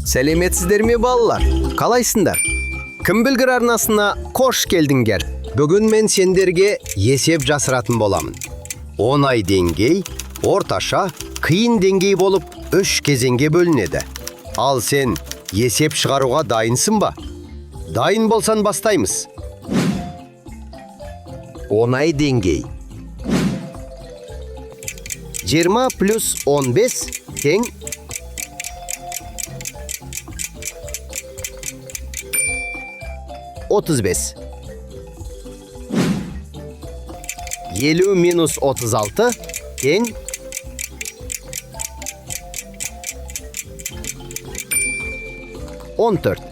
Сәлеметсіздер ме, балалар? Қалайсыңдар? Кім білгір арнасына қош келдіңдер. Бүгін мен сендерге есеп жасыратын боламын. Оңай деңгей, орташа, қиын деңгей болып үш кезеңге бөлінеді. Ал сен есеп шығаруға дайынсың ба? Дайын болсан, бастаймыз. Оңай деңгей. 20 плюс 15 тең 35. 50 минус 36 тең 14.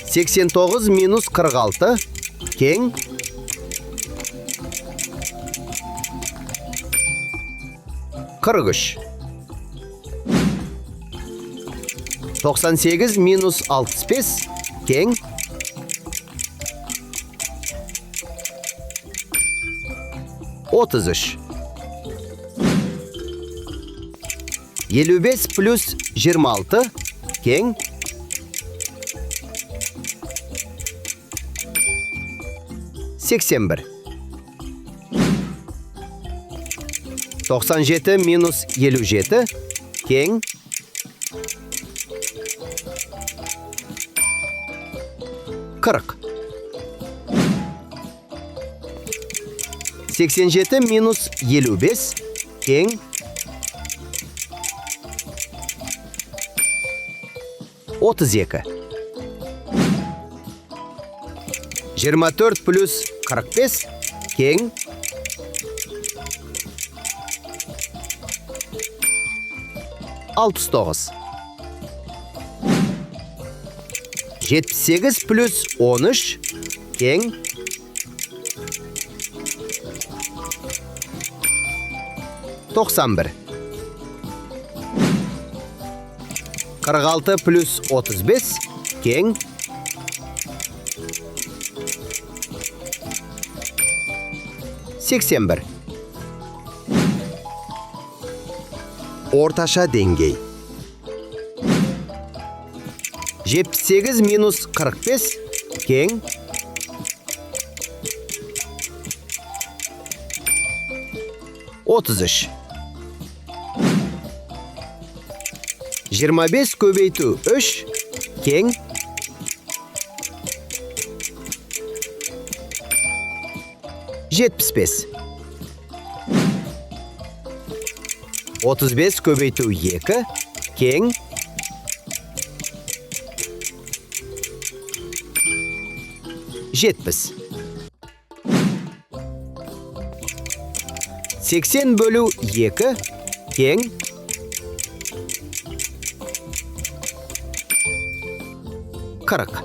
89 минус 46 тең 43. 98 минус 65 тең 33. 55 плюс 26 тең 81. 97 минус 57 тең 40. 87 минус 55 тең 32. 24 плюс 45 тең 69. 78 плюс 13 тең 91. 46 плюс 35 тең 81. Орташа деңгей. 78 минус 45 тең 33. 25 көбейту 3 тең 75. 35 көбейту 2 тең 70. 80 бөлу 2 тең 40.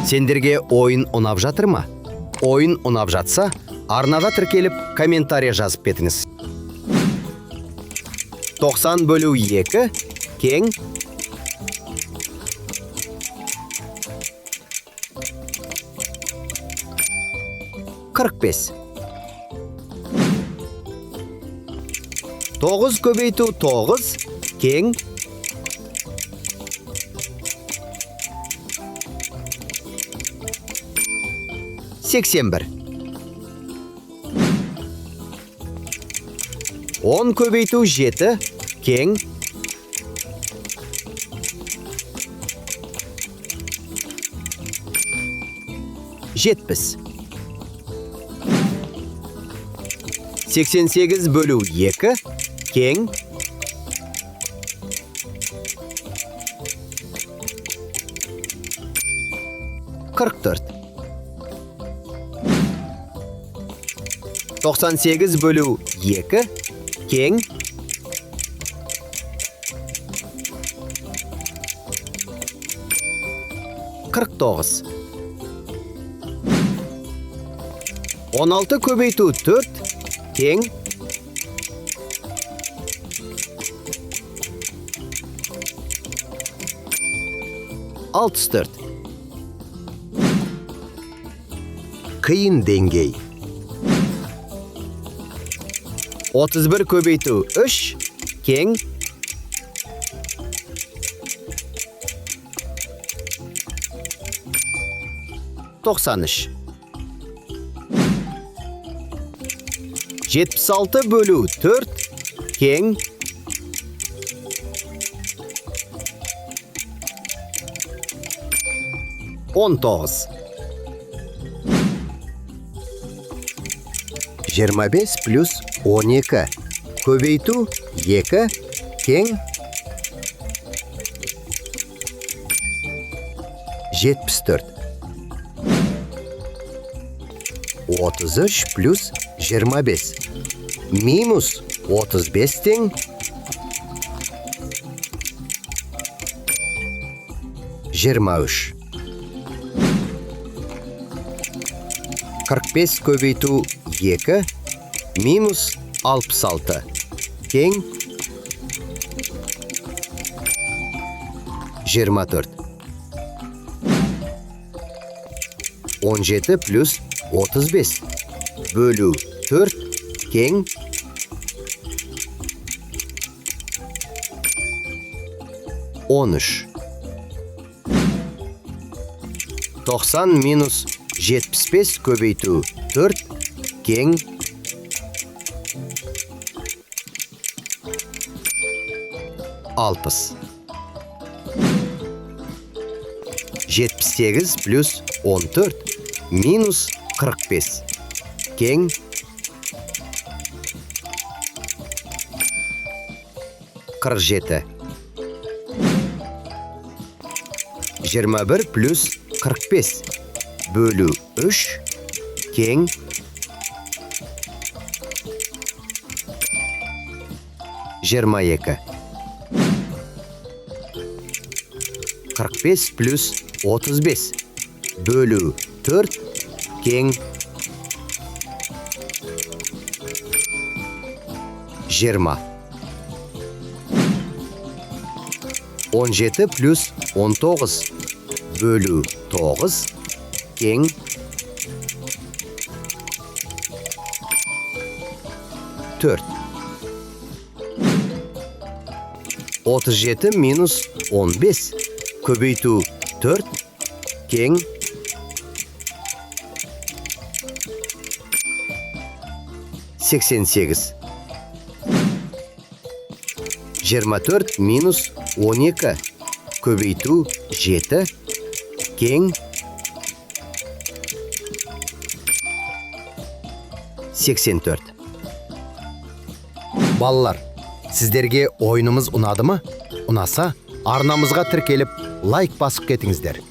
Сендерге ойын ұнап жатыр ма? Ойын ұнап жатса, арнаға тіркеліп, комментарий жазып кетіңіз. 90 бөлу 2 тең 45. 9 көбейту 9 тең 81. 10 көбейту 7 тең 70. 88 бөлу 2 тең 44. 98 бөлу 2 тең 49. 16 көбейту 4 тең 64. Қиын деңгей. 31 көбейту 3 тең 93. 76 бөлу 4 тең 19. 25 плюс 12 көбейту 2 тең 74. 33 плюс 25 минус 35 тең 23. 45 көбейту 2 минус 66 тең 24. 17 плюс 35 бөлу 4 тең 13. 90 минус 75 көбейту 4 тең 60. 78 плюс 14 минус 45 тең 47. 21 плюс 45 бөлу 3 тең 22. 45 плюс 35 бөлу 4 тең 20. 17 плюс 19 бөлу 9 тең 4. 37 минус 15 көбейту 4 тең 88. 24 минус 12 көбейту 7 тең 84. Балалар, сіздерге ойынымыз ұнады ма? Ұнаса, арнамызға тіркеліп, лайк басып кетіңіздер.